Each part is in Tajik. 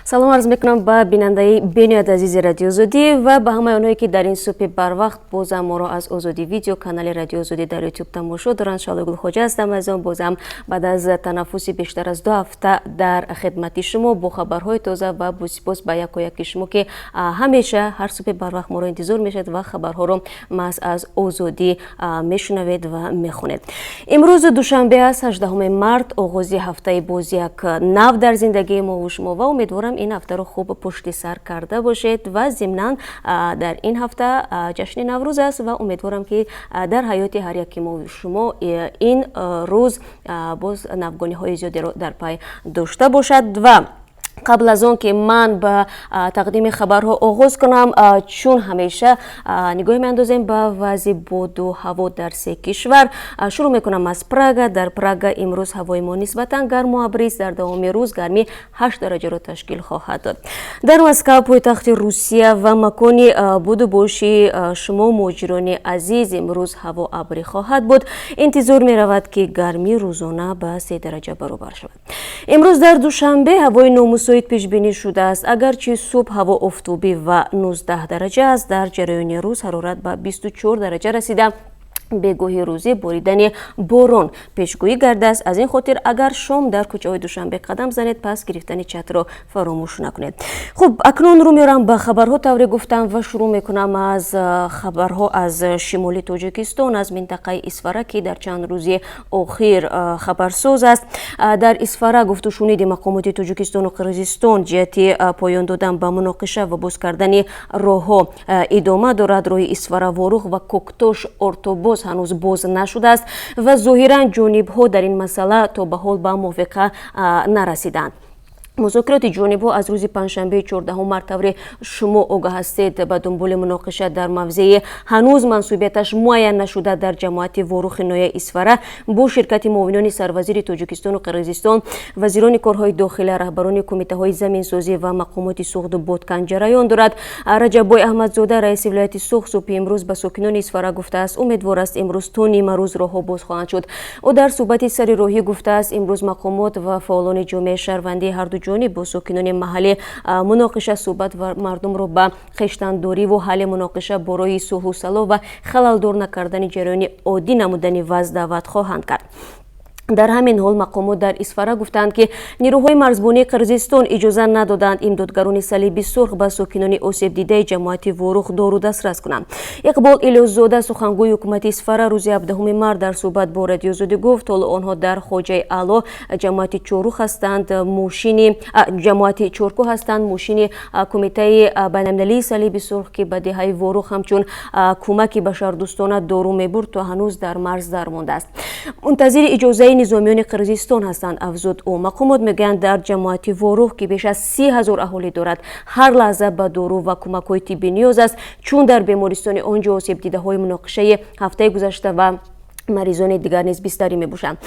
Салом арз мекунам ба бинандаи бениҳоят азизи Радиои Озодӣ ва ба ҳамаи онҳое, ки дар ин субҳи барвақт бозам моро аз Озодӣ Видео, канали Радиои Озодӣ дар Ютуб тамошо доранд. Шалои Гулхоҷа ҳастам. Азизон, бозам баъд аз танаффуси бештар аз 2 ҳафта дар хидмати шумо бо хабарҳои тоза ва босипос ба якояки шумо, ки ҳамеша ҳар субҳи барвақт моро интизор мешавед ва хабарҳоро маҳз аз Озодӣ мешунавед ва мехонед. Имрӯз душанбе аст, 18 март, оғози ҳафтаи боз як нав дар зиндагии мову шумо ва умедворам, ин ҳафтаро хуб пушти сар карда бошед. Ва зимнан дар ин ҳафта ҷашни Наврӯз аст ва умедворам, ки дар ҳаёти ҳар яки мо шумо ин рӯз боз навгониҳои зиёдеро дар пай дошта бошад. Ва қабл аз он ки ман ба тақдими хабарҳо оғоз кунам, чун ҳамеша нигоҳ меандозем ба вазъи боду ҳаво дар се кишвар. Шурӯъ мекунам аз Прага. Дар Прага имрӯз ҳавои мо нисбатан гарму абрист. Дар давоми рӯз гармӣ 8 дараҷаро ташкил хоҳад дод. Дар Москав, пойтахти Русия ва макони буду боши шумо, муҳоҷирони азиз, имрӯз ҳаво абрӣ хоҳад буд. Интизор меравад, ки гармӣ рӯзона ба 3 дараҷа баробар шавад. Имрӯз дар Душанбе ҳавои номусоид пешбинӣ шудааст. Агарчи субҳ ҳаво офтобӣ ва 19 дараҷа аст, дар ҷараёни рӯз ҳарорат ба 24 дараҷа расида, бегоҳи рӯзӣ боридани борон пешгӯӣ гардааст. Аз ин хотир, агар шом дар кӯчаҳои Душанбе қадам занед, пас гирифтани чатрро фаромӯш накунед. Хуб, акнун рӯ меорам ба хабарҳо, тавре гуфтам, ва шурӯъ мекунам аз хабарҳо аз шимоли Тоҷикистон, аз минтақаи Исфара, ки дар чанд рӯзи охир хабарсоз аст. Дар Исфара гуфтушуниди мақомоти Тоҷикистону Қирғизистон ҷиҳати поён додан ба муноқиша ва боз кардани роҳҳо идома дорад. Роҳи Исфара Ворух ва Коктош Ортобоз ҳанӯз боз нашудааст ва зоҳиран ҷонибҳо дар ин масъала то ба ҳол ба мувофиқа нарасиданд. Музокироти ҷонибҳо аз рӯзи панҷшанбеи 14 март, тавре шумо огаҳ ҳастед, ба дунболи муноқиша дар мавзеи ҳанӯз мансубияташ муайян нашуда дар ҷамоати Ворухи ноҳияи Исфара бо ширкати муовинони сарвазири Тоҷикистону Қирғизистон, вазирони корҳои дохила, раҳбарони кумитаҳои заминсозӣ ва мақомоти Суғду Боткан ҷараён дорад. Раҷаббой Аҳмадзода, раиси вилояти Суғд, субҳи имрӯз ба сокинони Исфара гуфтааст, умедвор аст, имрӯз то нимарӯз роҳҳо боз хоҳанд шуд. Ӯ дар суҳбати сари роҳӣ гуфтааст, имрӯз мақомот ва фаъолони ҷомеаи шаҳрвандии ҳарду ҷониб бо сокинони маҳалли муноқиша суҳбат ва мардумро ба хештандориву ҳалли муноқиша бо роҳи сулҳу салоҳ ва халалдор накардани ҷараёни оддӣ намудани вазъ даъват хоҳанд кард. Дар ҳамин ҳол мақомот дар Исфара гуфтанд, ки нирӯҳои марзбонии Қирғизистон иҷоза надоданд имдодгарони Салиби Сурх ба сокинони осебдидаи ҷамоати Ворух дору дастрас кунанд. Иқбол Илёсзода, сухангӯи ҳукумати Исфара, рӯзи 17 март дар суҳбат бо Радиои Озодӣ гуфт, ҳоло онҳо дар Хоҷаи Аъло, ҷамоати Чорух ҳастанд, мошини ҷамоати Чоркӯ ҳастанд. Мошини Кумитаи байналмилалии Салиби Сурх, ки ба деҳаи Ворух ҳамчун кӯмаки башардӯстона дору мебурд, то ҳанӯз дар марз дармондааст. Мунтазири иҷозаи низомиёни Қирғизистон ҳастанд, афзуд ӯ. Мақомот мегӯянд, дар ҷамоати Ворух, ки беш аз 30 000 аҳолӣ дорад, ҳар лаҳза ба дору ва кӯмакҳои тиббӣ ниёз аст, чун дар бемористони он ҷо осебдидаҳои муноқишаи ҳафтаи гузашта ва маризони дигар низ бистарӣ мебошанд.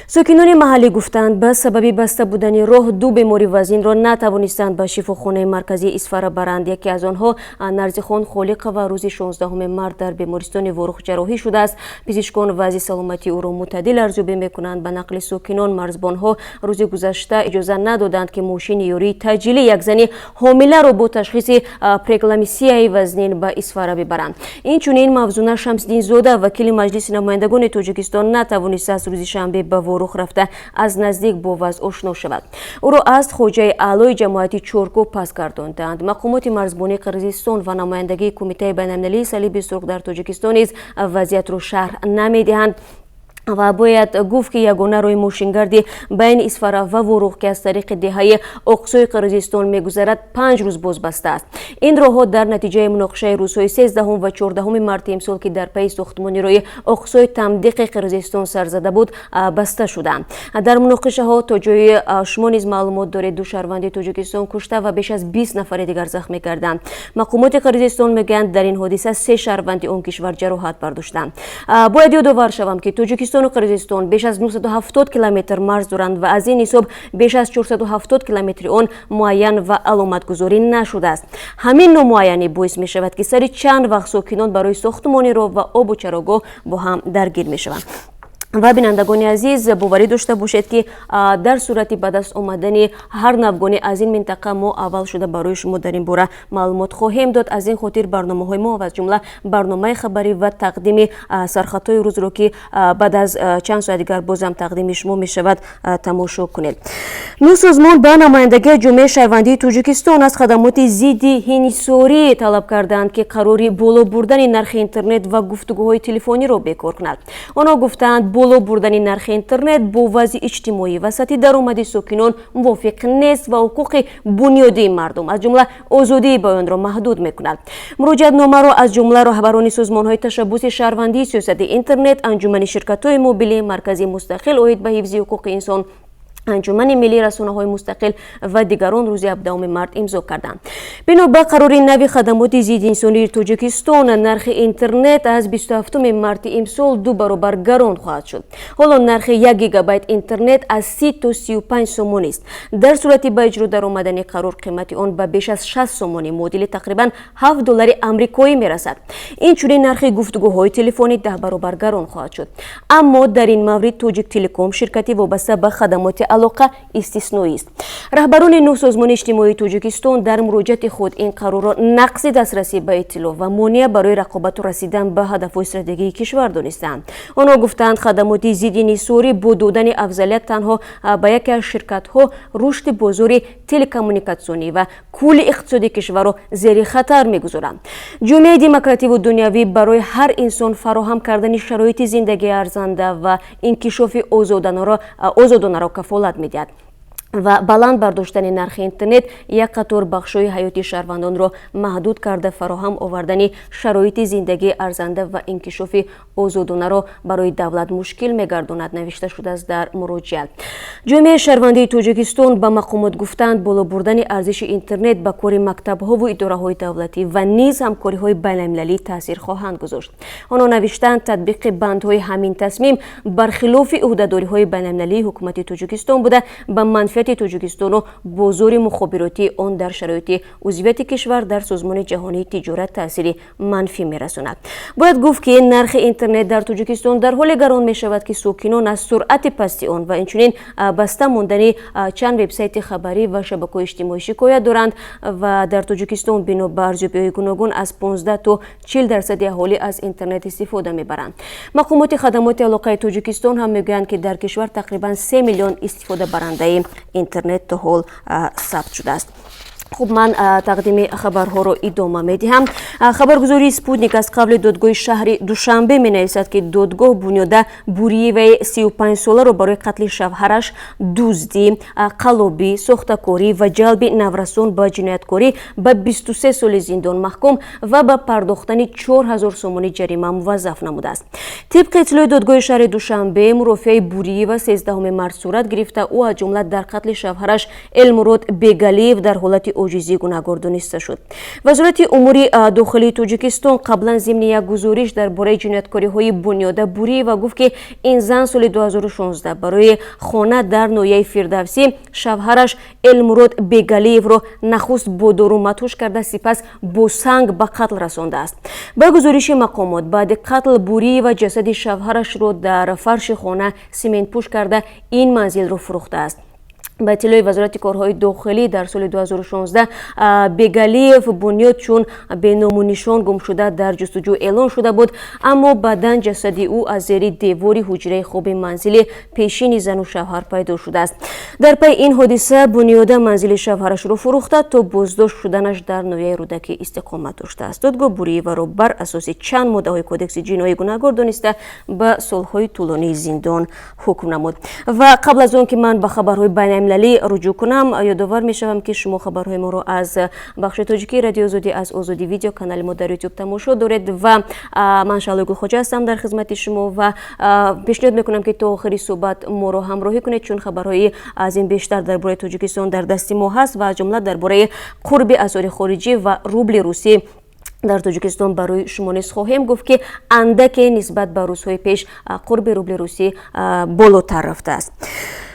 Сокинони маҳаллӣ гуфтанд, ба сабаби баста будани роҳ ду бемори вазнинро натавонистанд ба шифохонаи марказии Исфара баранд. Яке аз онҳо, Нарзихон Холиқова, рӯзи 16 март дар бемористони Ворух ҷарроҳӣ шудааст. Пизишкон вазъи саломатии ӯро мӯътадил арзёбӣ мекунанд. Ба нақли сокинон, марзбонҳо рӯзи гузашта иҷоза надоданд, ки мошини ёрии таъҷилӣ як зани ҳомиларо бо ташхиси преэклампсияи вазнин ба Исфара бибаранд. Инчунин Мавзуна Шамсиддинзода, вакили Маҷлиси намояндагони Тоҷикистон, натавонистааст рӯзи шанбе ба Ворух рафта, аз наздик бо вазъ ошно шавад. Ӯро аз Хоҷаи Аълои ҷамоати Чоркӯ пас гардонданд. Мақомоти марзбонии Қирғизистон ва намояндагии Кумитаи байналмилалии Салиби Сурх дар Тоҷикистон низ вазъиятро шарҳ намедиҳанд. Ва бояд гуфт, ки ягона роҳи мошингарди байни Исфара ва Ворух, ки аз тариқи деҳаи Оқсои Қирғизистон мегузарад, 5 рӯз боз баста аст. Ин роҳҳо дар натиҷаи муноқишаи рӯзҳои 13-ум ва 14-уми марти имсол, ки дар пайи сохтмони роҳи Оқсои Тамдиқи Қирғизистон сар зада буд, баста шуданд. Дар муноқишаҳо, то ҷои шумо низ маълумот доред, ду шаҳрванди Тоҷикистон кушта ва беш аз 20 нафари дигар захмӣ гарданд. Мақомоти Қирғизистон мегӯянд, дар ин ҳодиса се шаҳрванди он кишвар ҷароҳат бардоштанд. Бояд ёдовар шавам, ки Тоҷикистону Қирғизистон беш аз 970 километр марз доранд ва аз ин ҳисоб беш аз 470 километри он муайян ва аломатгузорӣ нашудааст. Ҳамин номуайянӣ боис мешавад, ки сари чанд вақт сокинон барои сохтмони роҳ ва обу чарогоҳ бо ҳам даргир мешаванд. Ва, бинандагони азиз, боварӣ дошта бошед, ки дар сурати ба даст омадани ҳар навгонӣ аз ин минтақа, мо аввал шуда барои шумо дар ин бора маълумот хоҳем дод. Аз ин хотир барномаҳои мо, аз ҷумла барномаи хабарӣ ва тақдими сархатҳои рӯзро, ки баъд аз чанд соат дигар бозам тақдими шумо мешавад, тамошо кунед. Нӯ созмон ба намояндагии ҷомеаи шаҳрвандии Тоҷикистон аз хадамоти зидди инҳисорӣ талаб карданд, ки қарори боло бурдани нархи интернет ва гуфтугӯҳои телефониро бекор кунад. Онҳо гуфтаанд, боло бурдани нархи интернет бо вазъи иҷтимоӣ ва сатҳи даромади сокинон мувофиқ нест ва ҳуқуқи бунёдии мардум, аз ҷумла озодии баёнро маҳдуд мекунад. Муроҷиатномаро аз ҷумла роҳбарони созмонҳои ташаббуси шаҳрвандии сиёсати интернет, Анҷумани ширкатҳои мобилӣ, Маркази мустақил оид ба ҳифзи ҳуқуқи инсон, Анҷумани миллии расонаҳои мустақил ва дигарон рӯзи 17 март имзо карданд. Бино ба қарори нави хадамоти зидди инҳисории Тоҷикистон, нархи интернет аз 27 марти имсол ду баробар гарон хоҳад шуд. Ҳоло нархи 1 гигабайт интернет аз 30 то 35 сомонӣ аст. Дар сурати ба иҷро даромадани қарор, қимати он ба беш аз 60 сомонӣ, муодили тақрибан 7 доллари амрикоӣ мерасад. Инчунин нархи гуфтугӯҳои телефонӣ 10 баробар гарон хоҳад шуд. Аммо дар ин маврид Тоҷик Телеком, ширкати вобаста ба хадамоти алоқа, истисноист. Раҳбарони нӯҳ созмони иҷтимоии Тоҷикистон дар муроҷиати худ ин қарорро нақзи дастрасӣ ба иттилоъ ва монеа барои рақобату расидан ба ҳадафҳои стратегии кишвар донистаанд. Онҳо гуфтаанд, хадамоти зидди инҳисорӣ бо додани афзалият танҳо ба яке аз ширкатҳо рушди бозори телекоммуникатсионӣ ва кулли иқтисоди кишварро зери хатар мегузоранд. Ҷомеаи демокративу дунявӣ барои ҳар инсон фароҳам кардани шароити зиндагии арзанда ва инкишофи озодонаро кафолат медиҳад ва баланд бардоштани нархи интернет як қатор бахшҳои ҳаёти шаҳрвандонро маҳдуд карда, фароҳам овардани шароити зиндагии арзанда ва инкишофи озодонаро барои давлат мушкил мегардонад, навишта шудааст дар муроҷиат. Ҷомеаи шаҳрвандии Тоҷикистон ба мақомот гуфтанд, боло бурдани арзиши интернет ба кори мактабҳову идораҳои давлатӣ ва низ ҳамкориҳои байналмилалӣ таъсир хоҳанд гузошт. Онҳо навиштаанд, татбиқи бандҳои ҳамин тасмим бархилофи ӯҳдадориҳои байналмилалии ҳукумати Тоҷикистон буда, ба манфиати Тоҷикистону бозори мухобиротии он дар шароити узвияти кишвар дар Созмони ҷаҳонии тиҷорат таъсири манфӣ мерасонад. Бояд гуфт, ки нархи интернет дар Тоҷикистон дар ҳоле гарон мешавад, ки сокинон аз суръати пасти он ва инчунин баста мондани чанд вебсайти хабарӣ ва шабакаҳои иҷтимоӣ шикоят доранд. Ва дар Тоҷикистон бино ба арзёбиҳои гуногун аз 15 то 40 дарсади аҳолӣ аз интернет истифода мебаранд. Мақомоти хадамоти алоқаи Тоҷикистон ҳам мегӯянд, ки дар кишвар тақрибан 3 миллион истифодабарандаи интернет то ҳол сабт шудааст. Хуб, ман тақдими хабарҳоро идома медиҳам. Хабаргузории Спутник аз қавли додгоҳи шаҳри Душанбе менависад, ки додгоҳ Бунёда Буриеваи 35-соларо барои қатли шавҳараш, дуздӣ, қаллобӣ, сохтакорӣ ва ҷалби наврасон ба ҷинояткорӣ ба 23 соли зиндон маҳкум ва ба пардохтани 4000 сомонӣ ҷарима муваззаф намудааст. Тибқи иттилои додгоҳи шаҳри Душанбе, мурофиаи Буриева 13 март сурат гирифта, ӯ аз ҷумла дар қатли шавҳараш Элмурод Бегалиев дар ҳолати оҷизӣ гунаҳгор дониста шуд. Вазорати умури дохилии Тоҷикистон қаблан зимни як гузориш дар бораи ҷинояткориҳои Бунёда Буриева гуфт, ки ин зан соли 2016 барои хона дар ноҳияи Фирдавсӣ шавҳараш Элмурод Бегалиевро нахуст бо дору мадҳуш карда, сипас бо санг ба қатл расондааст. Ба гузориши мақомот, баъди қатл Буриева ҷасади шавҳарашро дар фарши хона симентпӯш карда, ин манзилро фурӯхтааст. Ба иттилои Вазорати корҳои дохилӣ, дар соли 2016 Бегалиев Бунёд чун беному нишон гумшуда дар ҷустуҷӯ эълон шуда буд, аммо баъдан ҷасади ӯ аз зери девори ҳуҷраи хоби манзили пешини зану шавҳар пайдо шудааст. Дар пайи ин ҳодиса Бунёда манзили шавҳарашро фурӯхта, то боздошт шуданаш дар ноҳияи Рӯдакӣ истиқомат доштааст. Додгоҳ Буриеваро бар асоси чанд моддаҳои Кодекси ҷиноӣ гунаҳгор дониста, ба солҳои тӯлонии зиндон ҳукм намуд. Ва қабл аз он ки ман ба хабарҳои байналмилалӣ руҷӯъ кунам, ёдовар мешавам, ки шумо хабарҳои моро аз бахши тоҷикии Радиои Озодӣ, аз Озодӣ Видео, канали мо дар Ютуб тамошо доред. Ва ман Шаҳлои Гулхоҷа ҳастам дар хизмати шумо ва пешниҳод мекунам, ки то охири суҳбат моро ҳамроҳӣ кунед, чун хабарҳои аз ин бештар дар бораи Тоҷикистон дар дасти мо ҳаст ва аз ҷумла дар бораи қурби асъори хориҷӣ ва рубли русӣ дар Тоҷикистон барои шумо низ хоҳем гуфт, ки андаке нисбат ба рӯзҳои пеш қурби рубли русӣ болотар рафтааст.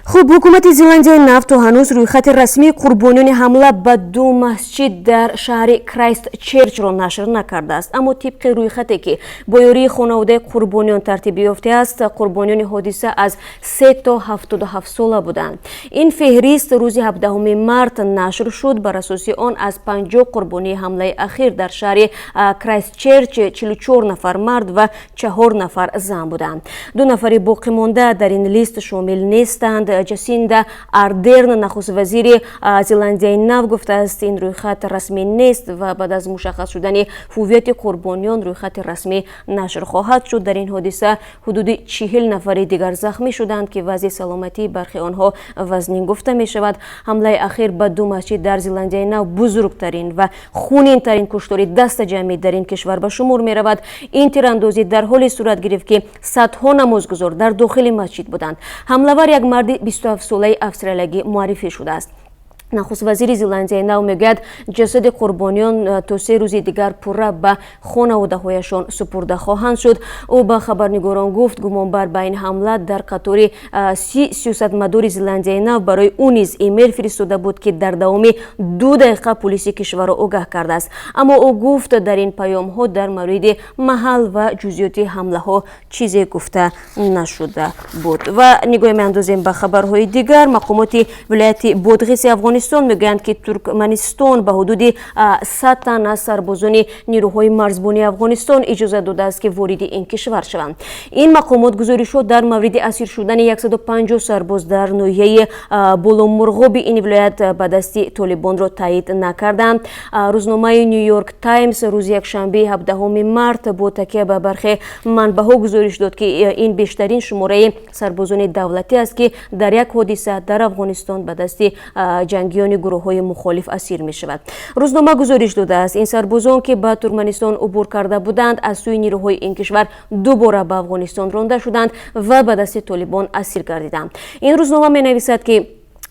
Хуб, ҳукумати Зеландияи Нав то ҳанӯз рӯйхати расмии қурбониёни ҳамла ба ду масҷид дар шаҳри Крайст Черчро нашр накардааст. Аммо тибқи рӯйхате, ки бо ёрии хонаводаи қурбониён тартиб ёфтааст, қурбониёни ҳодиса аз 3 то 77 сола буданд. Ин феҳрист рӯзи 17 март нашр шуд. Бар асоси он, аз 50 қурбонии ҳамлаи ахир дар шаҳри Крайстчерч 44 нафар мард ва 4 нафар зан буданд. Ду нафари боқимонда дар ин лист шомил нестанд. Ҷасинда Ардерн, нахуствазири Зеландияи Нав, гуфтааст, ин рӯйхат расмӣ нест ва баъд аз мушаххас шудани ҳуввияти қурбониён рӯйхати расмӣ нашр хоҳад шуд. Дар ин ҳодиса ҳудуди 40 нафари дигар захмӣ шуданд, ки вазъи саломатии бархи онҳо вазнин гуфта мешавад. Ҳамлаи ахир ба ду масҷид дар Зеландияи Нав бузургтарин ва хунинтарин куштори дастаҷамъӣ дар ин кишвар ба шумор меравад. Ин тирандозӣ дар ҳоле сурат гирифт, ки садҳо намозгузор дар дохили масҷид буданд. Ҳамлавар як марди 27-солаи австралиягӣ муаррифӣ шудааст. Нахуствазири Зеландияи Нав мегӯяд, ҷасади қурбониён то 3 рӯзи дигар пурра ба хонаводаҳояшон супурда хоҳанд шуд. Ӯ ба хабарнигорон гуфт, гумонбар ба ин ҳамла дар қатори 30 сиёсатмадори Зеландияи Нав барои ӯ низ имейл фиристода буд, ки дар давоми 2 дақиқа пулиси кишварро огаҳ кардааст. Аммо ӯ гуфт, дар ин паёмҳо дар мавриди маҳал ва ҷузъиёти ҳамлаҳо чизе гуфта нашуда буд. Ва нигоҳе меандозем ба хабарҳои дигар. Мақомоти вилояти Бодғиси Афғонистон мегӯянд, ки Туркманистон ба ҳудуди 100 тан аз сарбозони нирӯҳои марзбонии Афғонистон иҷозат додааст, ки вориди ин кишвар шаванд. Ин мақомот гузоришҳо дар мавриди асир шудани 150 сарбоз дар ноҳияи Боломурғоби ин вилоят ба дасти толибонро тайид накарданд. Рӯзномаи Нью Йорк Таймс рӯзи якшанбеи 17 март бо такя ба бархе манбаъҳо гузориш дод, ки ин бештарин шумораи сарбозони давлатӣ аст, ки дар як ҳодиса дар Афғонистон ба дасти ҷангиёни гурӯҳҳои мухолиф асир мешавад. Рӯзнома гузориш додааст, ин сарбозон, ки ба Туркманистон убур карда буданд, аз сӯи нирӯҳои ин кишвар дубора ба Афғонистон ронда шуданд ва ба дасти толибон асир гардиданд. Ин рӯзнома менависад, ки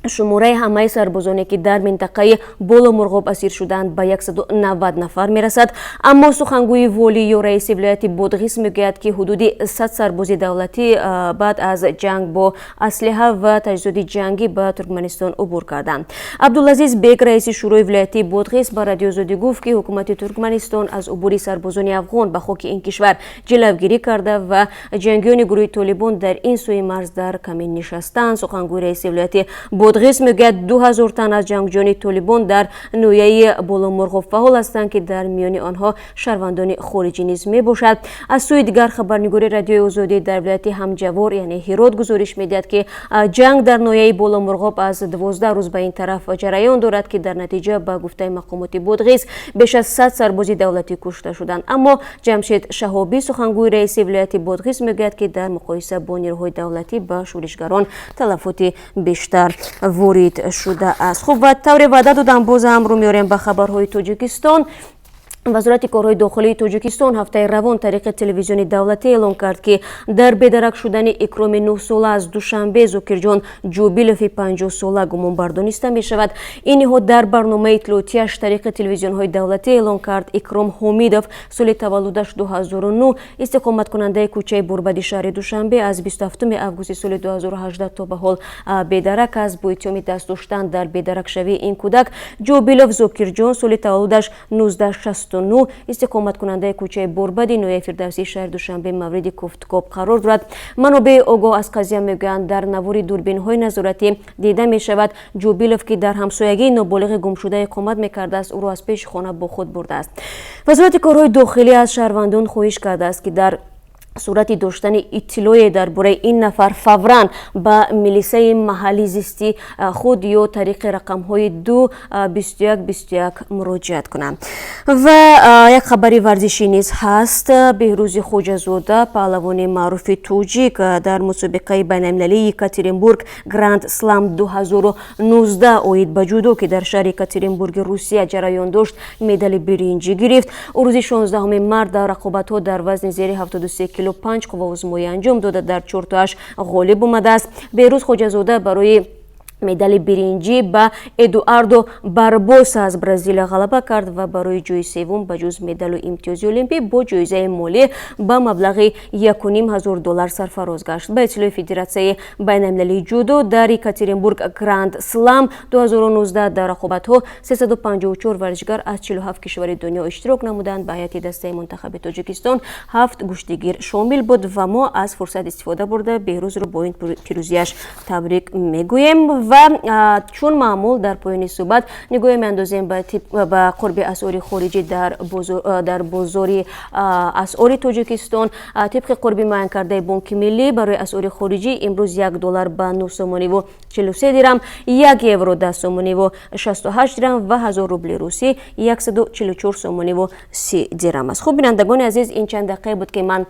шумораи ҳамаи сарбозоне, ки дар минтақаи Боломурғоб асир шуданд, ба 190 нафар мерасад. Аммо сухангӯи волӣ ё раиси вилояти Бодғис мегӯяд, ки ҳудуди 100 сарбози давлатӣ баъд аз ҷанг бо аслиҳа ва таҷҳизоти ҷангӣ ба Туркманистон убур карданд. Абдулазиз Бек, раиси шӯрои вилоятии Бодғис, ба Радиои Озодӣ гуфт, ки ҳукумати Туркманистон аз убури сарбозони афғон ба хоки ин кишвар ҷилавгирӣ карда ва ҷангиёни гурӯҳи толибон дар ин сӯи марз дар камин нишастанд. Сухангӯи раиси вилояти Бодғис мегӯяд, 2000 тан аз ҷангҷӯёни толибон дар ноҳияи Боломурғоб фаъол ҳастанд, ки дар миёни онҳо шаҳрвандони хориҷӣ низ мебошад. Аз сӯи дигар, хабарнигори Радиои Озодӣ дар вилояти ҳамҷавор, яъне Ҳирот, гузориш медиҳад, ки ҷанг дар ноҳияи Боломурғоб аз 12 рӯз ба ин тараф ҷараён дорад, ки дар натиҷа, ба гуфтаи мақомоти Бодғис, беш аз 100 сарбози давлатӣ кушта шуданд. Аммо Ҷамшед Шаҳобӣ, сухангӯи раиси вилояти Бодғис, мегӯяд, ки дар муқоиса бо нирӯҳои давлатӣ ба шӯришгарон талафоти бештар ворид шудааст. Хуб, ва тавре ваъда додам, бозам рӯ меорем ба хабарҳои Тоҷикистон. Вазорати корҳои дохилии Тоҷикистон ҳафтаи равон тариқи телевизиони давлатӣ эълон кард, ки дар бедарак шудани Икроми 9-сола аз Душанбе Зокирҷон Ҷубилови 50-сола гумонбар дониста мешавад. Ин ниҳод дар барномаи иттилоотиаш тариқи телевизионҳои давлатӣ эълон кард, Икром Ҳомидов, соли таваллудаш 2009, истиқоматкунандаи кӯчаи Бурбади шаҳри Душанбе, аз 27 августи соли 2018 то ба ҳол бедарак аст. Бо иттиҳоми даст доштан дар бедаракшавии ин кӯдак Ҷобилов Зокирҷон, соли таваллудаш 1969, истиқоматкунандаи кӯчаи Борбади ноҳияи Фирдавсии шаҳри Душанбе, мавриди кофтукоб қарор дорад. Манобеи огоҳ аз қазия мегӯянд, дар навори дурбинҳои назоратӣ дида мешавад, Ҷубилов, ки дар ҳамсоягии ноболиғи гумшуда иқомат мекардааст, ӯро аз пеши хона бо худ бурдааст. Вазорати корҳои дохилӣ аз шаҳрвандон хоҳиш кардааст, ки дар сурати доштани иттилоъе дар бораи ин нафар фавран ба милисаи маҳалли зисти худ ё тариқи рақамҳои 2 21 21 муроҷиат кунанд. Ва як хабари варзишӣ низ ҳаст. Беҳрӯзи Хоҷазода, паҳлавони маъруфи тоҷик, дар мусобиқаи байналмилалии Екатеринбург Гранд Слам 2019 оид ба ҷудо, ки дар шаҳри Екатеринбурги Русия ҷараён дошт, медали биринҷӣ гирифт. Ӯ рӯзи 16 март дар рақобатҳо дар вазни зери 73 кило панҷ қувваозмоӣ анҷом дода, дар чортоаш ғолиб омадааст. Беҳрӯз Хоҷазода барои Медали биринҷӣ ба Эдуардо Барбоса аз Бразилия ғалаба кард ва барои ҷои севум ба ҷуз медалу имтиёзи олимпӣ бо ҷоизаи молӣ ба маблағи 1500 доллар сарфароз гашт. Ба иттилои Федератсияи байналмилалии ҷудо, дар Екатеринбург Гранд Слам 2019 дар рақобатҳо 354 варзишгар аз 47 кишвари дунё иштирок намуданд. Ба ҳайати дастаи мунтахаби Тоҷикистон ҳафт гӯштигир шомил буд ва мо аз фурсат истифода бурда Беҳрӯзро бо ин пирӯзиаш табрик мегӯем. Ва чун маъмул, дар поёни суҳбат нигоҳе меандозем ба қурби асъори хориҷӣ дар бозори асъори Тоҷикистон. Тибқи қурби муайянкардаи Бонки Миллӣ барои асъори хориҷӣ, имрӯз 1 доллар ба 9 сомониву 43 дирам, 1 евро 10 сомониву 68 дирам ва 1000 рубли русӣ 144 сомониву 30 дирам аст. Хуб, бинандагони азиз, ин чанд дақиқае буд, ки ман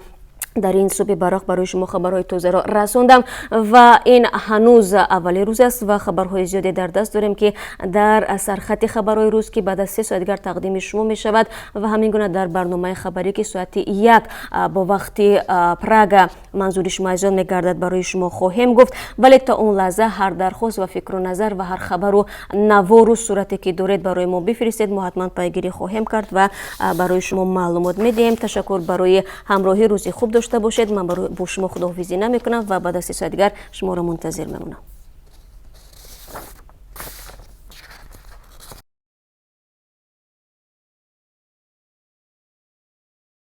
дар ин субҳи барвақт барои шумо хабарҳои тозаро расондам. Ва ин ҳанӯз аввали рӯз аст ва хабарҳои зиёде дар даст дорем, ки дар сархати хабарҳои рӯз, ки баъд аз 3 соат дигар тақдими шумо мешавад, ва ҳамин гуна дар барномаи хабарӣ, ки соати 1 бо вақти Прага манзури шумо азизон мегардад, барои шумо хоҳем гуфт. Вале то он лаҳза ҳар дархост ва фикру назар ва ҳар хабару навору сурате ки доред, барои мо бифиристед. Мо ҳатман пайгирӣ хоҳем кард ва барои шумо маълумот медиҳем. Ташаккур барои ҳамроҳӣ, рӯзи хуб дошта бошед. Ман бо шумо худоҳофизӣ намекунам ва баъд аз 3 соат дигар шуморо мунтазир мемонам.